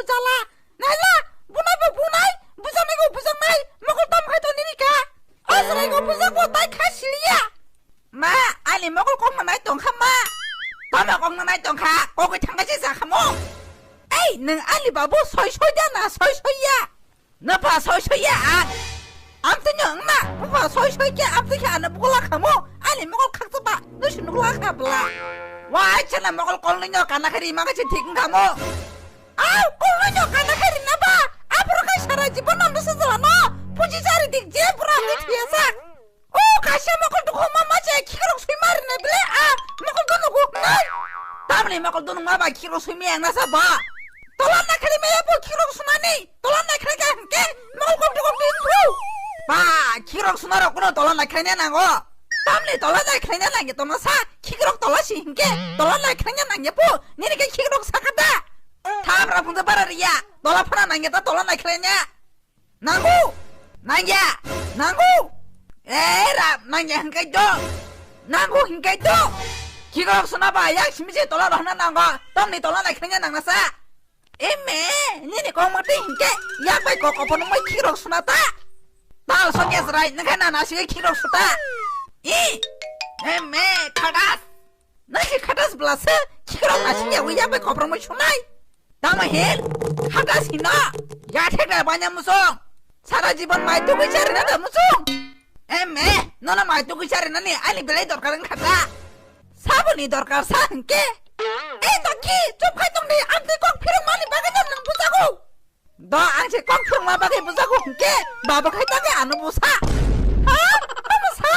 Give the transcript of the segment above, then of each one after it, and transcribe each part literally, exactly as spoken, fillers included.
Chala. Naila, bunai bo bunai, bujaknai bo bujaknai, mokol tam khai to nini ka. O sarai go bujak bo tai kha siliya. Ma, ani mokol kong nai tong kha ma. Tama kong nai tong kha, kok thang kha si sa kha mo. Ei, nang ani babu soi soi da na soi soi ya. Napa soi soi ya ang. Amtwino wngna, bupa soi soi khe amtwi khe ano bugola khamo, ani mokol khakchapa, nusi nukla kha bla. Wai chana mokol kolnino kana khe rima khe thik wngkha mo. Au, kolnino kana khe rina ba, aphuru khe sara jibon no nusi jala no, puji chari dik je pura ni thiya sak. O kaisa mokol dukho mama che khikrok sui mari na bile a, mokol dono go nai. Tamni mokol dono ma ba khikrok sui mi ang nasa ba. Tola na khali me ya po khikrok sunani. Tola naikhlai kha hwnkhe mokol kok dukok di wngkhu. Ba, khikrok sunarok kuno tola naikhlaina nango. Tamni tola naikhlaina nangya tongma sa, khikrok tola si hwnkhe tola naikhlaina nangya po, nini khe khikrok sakha da. Thamra phungsa bara riya, tola phana nangya ta tola naikhlaina. Nango, nangya, nango. Eh, ra, nangya hwnkhe do. Nango hwnkhe do. Khikrok suna ba, yak simi se tola rohna nango. Tamni tola naikhlaina nangna sa. Eme, nini kok mati hingke, yak bai kok kopono mai khikrok suna ta. Tal sokya srai, nangkhe na nasi khikrok suta. I, eme, khadas. Nasi khadas blase, khikrok nasi ya, yak bai kopono mai sunai. Tama hil, khadas hino, ya thekda banya musong. Sara jibon mai tugui chari na da musong. Eme, nono mai tugui chari nani, ani belai dorkar wngkha ta. Saboni dorkar sa hingke. Ei tokhi, chup khai tong di, ang tei kok phirok mani bagwi no nang bujago. Do ang se kok phirok ma bagwi bujago hingke, baba khai tangwi ano busa. Ha? Ano sa?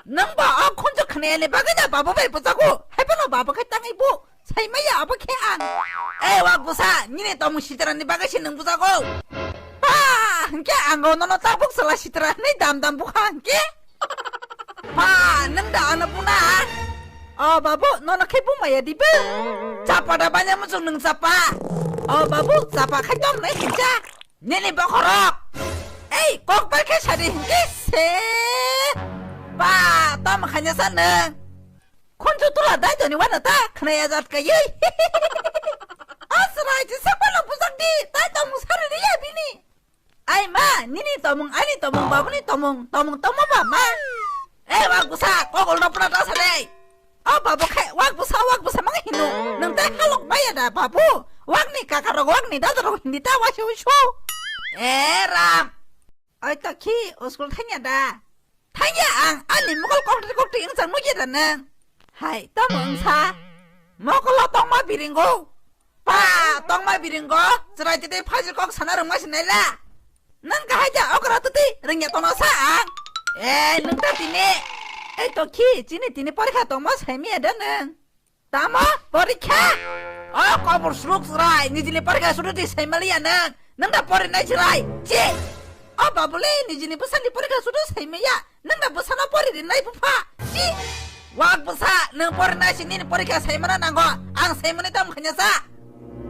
Nang ba ang khunju khne ani bagwi no baba bai bujago. Hai bono baba khai tangwi bu. Sai maya abo khe ang. Ei wak busa, nini tomung sitra ni bagwi se nang bujago. Pa, hingke ang nono tabuk sala sitra ni dam dam bukha hingke. Pa, nwng da ano buna? O babu, nono khe bumaya dibo? Chapa da banya muchung nwng chapa. O babu, chapa khai tom nai hincha. Nini bokhorok. Ei, kok bai khe sadi hinke se. Pa, tom khanya sa nwng. Khunju tula dai doni wana ta khnaya jat kayui. Asrai ji sakpalo bujak di, tai tomung sari riya bini. Ai ma, nini tomung, ani tomung, babuni tomung, tomung tongma ba ma? Eh, wak busa, kok ulno pura ta sare. O babu khai, wak busa, wak busa mang hino. Nang tai halok maya da babu. Wak ni kaka rok, wak ni dada rok hindi ta wasi usu. Eh, ram. Oi to khi, uskul thanya da. Thangya ang ani mokol koktri koktri wngchang nukya da nang. Hai, tamo wngsa? Mokolo tongma biringo. Pa, tongma biringo. Chwrai tete phajil kok sana rwngma sinaila. Nang kahai ja okra tuti rwngya tono sa ang. Eh, nung ta tini. Ei to khi, chini tini porikha tongma saimiya da nang. Tamo porikha? O kobor suluk chwrai, nijini porikha sudu di saimaliya nang. Nang da pori nai chwrai. Chi. O babuli, nijini bwsani porikha sudu saimaya. Nang da bwsano pori rinai bupha. Chi. Wak bwsa, nang pori nai si nini porikha saimana nango. Ang saimani tam khanya sa.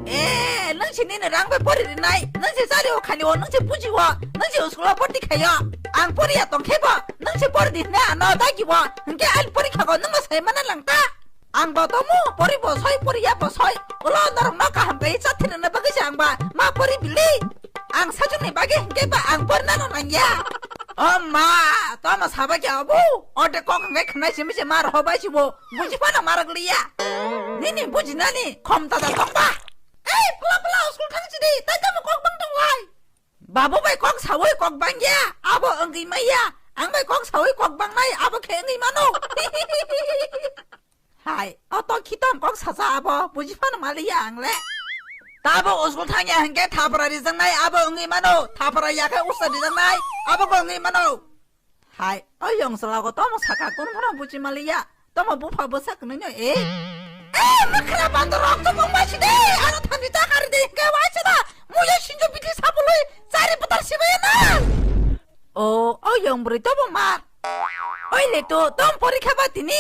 Eh, nang si nini rang bai pori rinai. Nang si sari o khani o, nang si buji o, nang si uskul o porti khayo. Ang poriya tongkhe bo, nang si pori di hne ano dagi o. Hingke ang porikha go nang no saimana langta. Ang bo tomo, pori bo soi, poriya bo soi. Ulo norok no kaham bai chathina na bagwi se ang ba ma pori bili. Ang sajuni bagwi hingke ba ang porna no nangya. O ma, tamo saba kya obo? Ote kok hingke khnai simi se mar hobai sibo. Buji phano marak liya. Nini buji nani khom tada tongba. Ei, pula pula uskul thang sidi, tai tamo kok bang tong lai. Babu bai kok sawi kok bangya, abo wngwi maya. Ang bai kok sawi kok bangnai, abo khe wngwi mano. Hai, o to khitom kok sacha abo, buji phano maliya ang le. Tabo uskul thangya hingke thapra rijaknai abo wngwi mano, thapra yakhe usa rijaknai abo bo wngwi mano. Hai, o yong sala go tomo saka kun phano buji maliya, tomo bupha bwsa kwnwi no e. E, makhra bandor rok to mung bai sidi, ano thani ta kari de hingke wai sada, muya sinjo biti sabului, chari putar sibai na. O, o yong bwrwi tobo mar. Oi le to, tom porikha ba tini.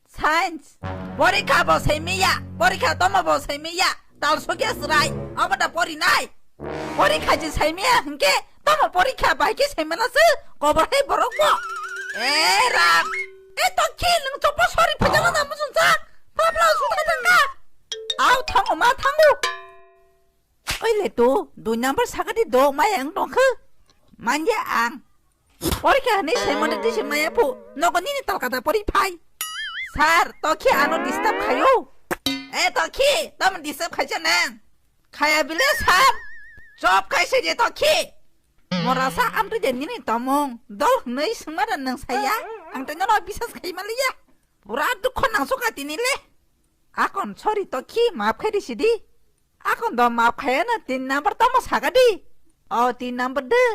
Science. Porikha bo saimiya, porikha tomo bo saimiya, tal sokya srai, obo da pori nai. Porikha je saimiya hingke, tomo porikha bai khe saimana se, kobor hai borok bo. E ram, e to khi nung chopo sori phajama na musun sa, pabla su thai thangka. Au thango ma thango. Oi le tu, dui number sakadi do maya ang tongkha. Manya ang. Porikha hwnwi saimano twi se maya phu, nogo nini talkata pori phai. Sir, tokhi ano disturb khayo. E tokhi, tamo disturb khaisa nang? Khaya bile sir. Chop khaisa je tokhi. Morasa amtwi je nini tomung, dol hwnwi swngmano nang saya. Ang tei nono bisas khai maliya. Pura dukho nang suka tini le. Akon sorry tokhi, maaf khai di sidi. Akon do maaf khaya na tin number tamo saka di. O tin number de.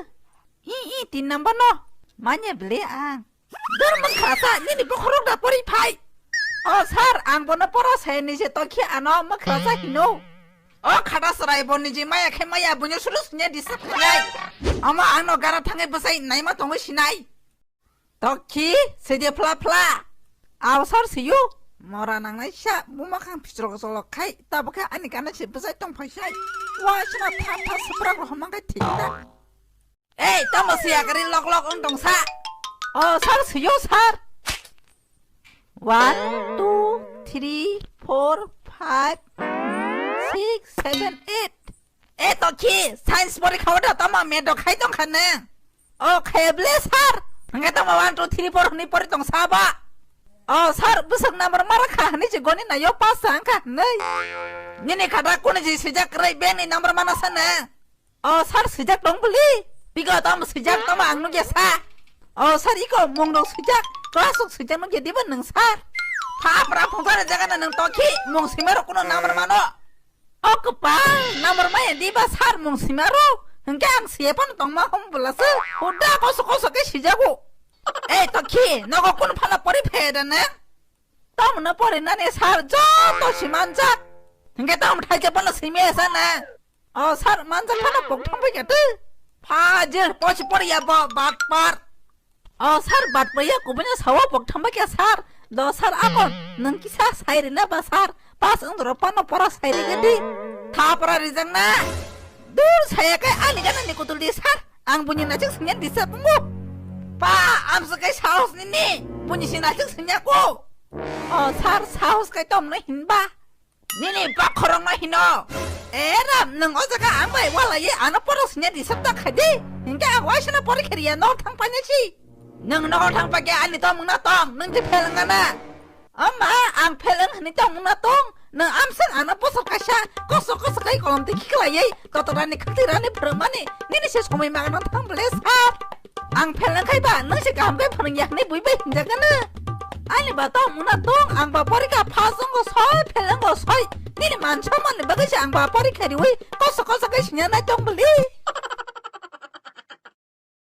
I, i, tin number no. Manya bile ang. Dur mung khasa nini bokhorok da pori phai. O sir, ang bono pora sai ni se tokhi ano mung khasa hino. O khada sarai bo niji maya khe maya bunyo suru sunya disap khlai. Ama ang no gara thangai bwsai naima tongo sinai. Tokhi, sede phla phla. Aw sir siyo. Mora nangnai sa, buma khang pichro solok khai, tabo khe ani kana se bwsai tong phai sai. Wa sima tha tha supra ro homa khai thik ta. Ei, tamo siya kari lok lok ong tong sa. O sir siyo sir. One, two, three, four, five, six, seven, eight. E tokhi, science porikha o da tamo me do khai tong kha nang. O khe ble sir. Hwnga tamo one, two, three, four hwnwi pori tong sa ba. O sir, bwswk number mara kha hwnwi se goni nayo pass sa wngkha hwnwi. Nini khata kuni ji swijak kwrwi beng ni number mana sa nang. O sir, swijak tong bwli. Bigo tamo swijak tamo ang nugya sa. O sir, iko mung rok swijak, class rok swijak nugya diba nang sir. Thapra phungkar jaga na nang tokhi, mung sima rok kuno number mano. O kwpal, number maya diba sir mung sima rok. Hwnkhe ang siya phano tongma hom bwlasa. Huda koso koso khe sijago. Ei tokhi, nogo kun phano pori pheda na? Tamno pori nani sir joto simanjak. Hwnkhe tam thaija phano simi asa na? O sir manjak phano pok thangbai khe tu. Phajil pochi pori ya bo batpar. O sir, bat paiya kubuni sawa pok thamba kya sir. Do sir, akon nang kisa sai rina ba sir. Pas wng doro pano pora sai ri gandi. Tha pora rijang na. Dur saya kai ani gana ni kutul di sir. Ang buni najik singya disa pungu. Pa, amsa kai sahos nini. Buni si najik singya ko. O sir, sahos kai tom no hinba. Nini bakhorokno hino. E Ram, nwng o jaga ang bai walaiwi ano porok sini disap ta khai di. Hinkhe ang waisano porikha riya nohor thang painai si. Nwng nohor thang paikhe ani tongmung na tong, nwng je phel wngna na. Ama, ang phel wng hwnwi tongmung na tong. Nwng amswk ano bosor kaisa kosok kosok khai kolom twi khiklaiwi kotorani khwtwirani phwrwngmani nini se somoi magano thang bwle sir. Ang phel wngkhai ba, nwng se kaham khe phwrwngya hwnwi bui bai hinjakgano. Ani ba tongmung na tong, ang ba porikha pass wngo soi, phel wngo soi. Nini man somani bagwi se ang ba porikha riwi koso koso khe singya nai tong bwli.